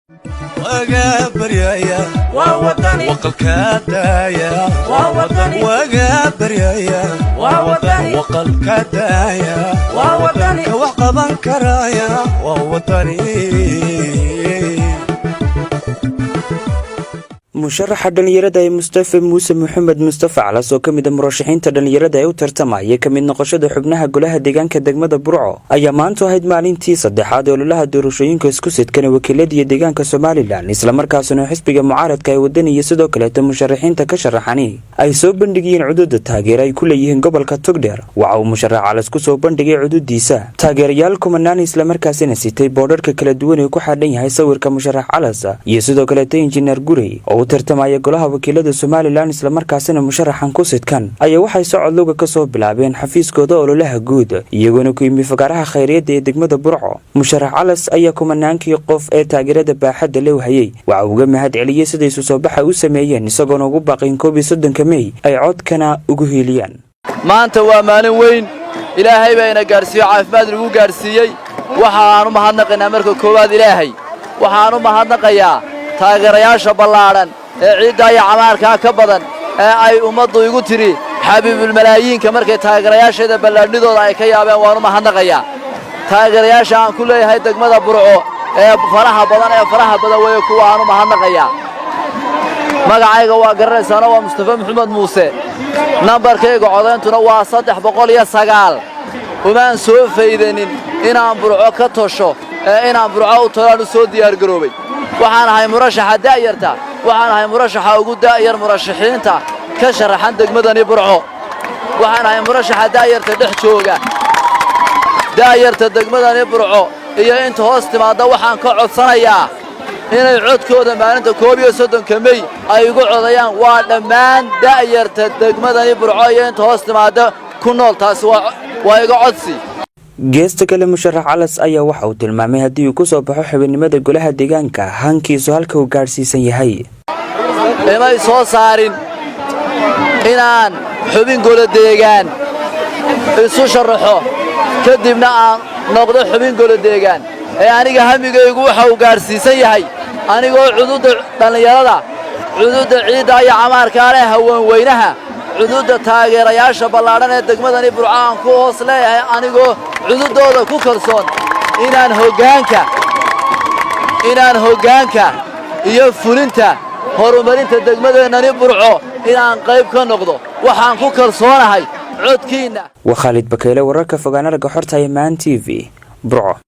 Waga baryaya, waqalka daaya, waga baryaya, waqalka daaya, ka wax qaban karaya waa Wadani. Musharaxa dhallinyarada ee Mustafa Muuse Maxamed Mustafa Calas, oo kamid a murashaxiinta dhallinyarada ee u tartamaya ka mid noqoshada xubnaha golaha deegaanka degmada Burco, ayaa maantu ahayd maalintii saddexaad ee ololaha doorashooyinka isku sidkan wakiiladiiyo deegaanka Somaliland, islamarkaasuna xisbiga mucaaradka ee Wadani iyo sidoo kaleeta musharaxiinta ka sharaxani ay soo bandhigiyeen cududa taageera ay ku leeyihiin gobolka Togdheer. Waxa uu musharax Calas kusoo bandhigay cududiisa taageerayaal kumanaan, islamarkaasina sitay boodharka kala duwan ee ku xadhan yahay sawirka musharax Calas iyo sidoo kaleeta Injineer Gurey oo u tartamaya golaha wakiilada Somaliland. Islamarkaasina musharaxan ku sidkan ayaa waxay socod luga kasoo bilaabeen xafiiskooda ololaha guud, iyagoona ku yimi fagaaraha khayriyadda ee degmada Burco. Musharax Calas ayaa kumanaankii qof ee taageerada baaxadda lew hayay waxa uu uga mahad celiyey siday isu soo baxa u sameeyeen, isagoona ugu baaqin 31-ka Mey ay codkana ugu hiiliyaan. Maanta waa maalin weyn. Ilaahay baa ina gaadhsiiyo, caafimaad nagu gaadhsiiyey. Waxaaan u mahadnaqaynaa marka koowaad Ilaahay. Waxaan u mahadnaqayaa taageerayaasha ballaadhan ee ciiddaa iyo camaarkaa ka badan ee ay ummaddu igu tidhi xabiibulmalaayiinka. Markay taageerayaasheeda ballaadhnidooda ay ka yaabeen, waan u mahadnaqayaa taageerayaasha aan ku leeyahay degmada Burco ee faraha badan, ee faraha badan weeye kuwa aan u mahadnaqayaa. Magacayga waa garanaysaano, waa Mustafe Maxamed Muuse. Nambarkayga codayntuna waa 309. Umaan soo faydanin inaan Burco ka tosho ee inaan Burco u tolaan u soo diyaargaroobay. Waxaan ahay murashaxa da'yarta, waxaan ahay murashaxa ugu da'yar murashaxiinta ka sharaxan degmadani Burco. Waxaan ahay murashaxa da'yarta dhex jooga. Da'yarta degmadani Burco iyo inta hoos timaadda waxaan ka codsanayaa inay codkooda maalinta 31-ka Mey ay igu codayaan. Waa dhammaan da'yarta degmadani Burco iyo inta hoos timaadda ku nool. Taasi waa iga codsi. Geesta kale, musharax Calas ayaa waxa uu tilmaamay haddii uu ku soo baxo xubinimada golaha deegaanka, hankiisu halka uu gaadhsiisan yahay. Imay soo saarin inaan xubin golo deegaan isu sharaxo, kadibna aan noqdo xubin golo deegaan, ee aniga hamigaygu waxa uu gaadhsiisan yahay, anigoo cududda dhallinyarada, cududda ciidda iyo camaarkaa leh, haweenweynaha, cududda taageerayaasha ballaadhan ee degmadani Burco aan ku hoos leeyahay, anigoo cududdooda ku kalsoon, inaan hoggaanka iyo fulinta horumarinta degmadeennani Burco inaan qayb ka noqdo. Waxaan ku kalsoonahay codkiinna. Waa Khaalid Bakeyle, wararka fogaanaraga xorta ee Maan TV, Burco.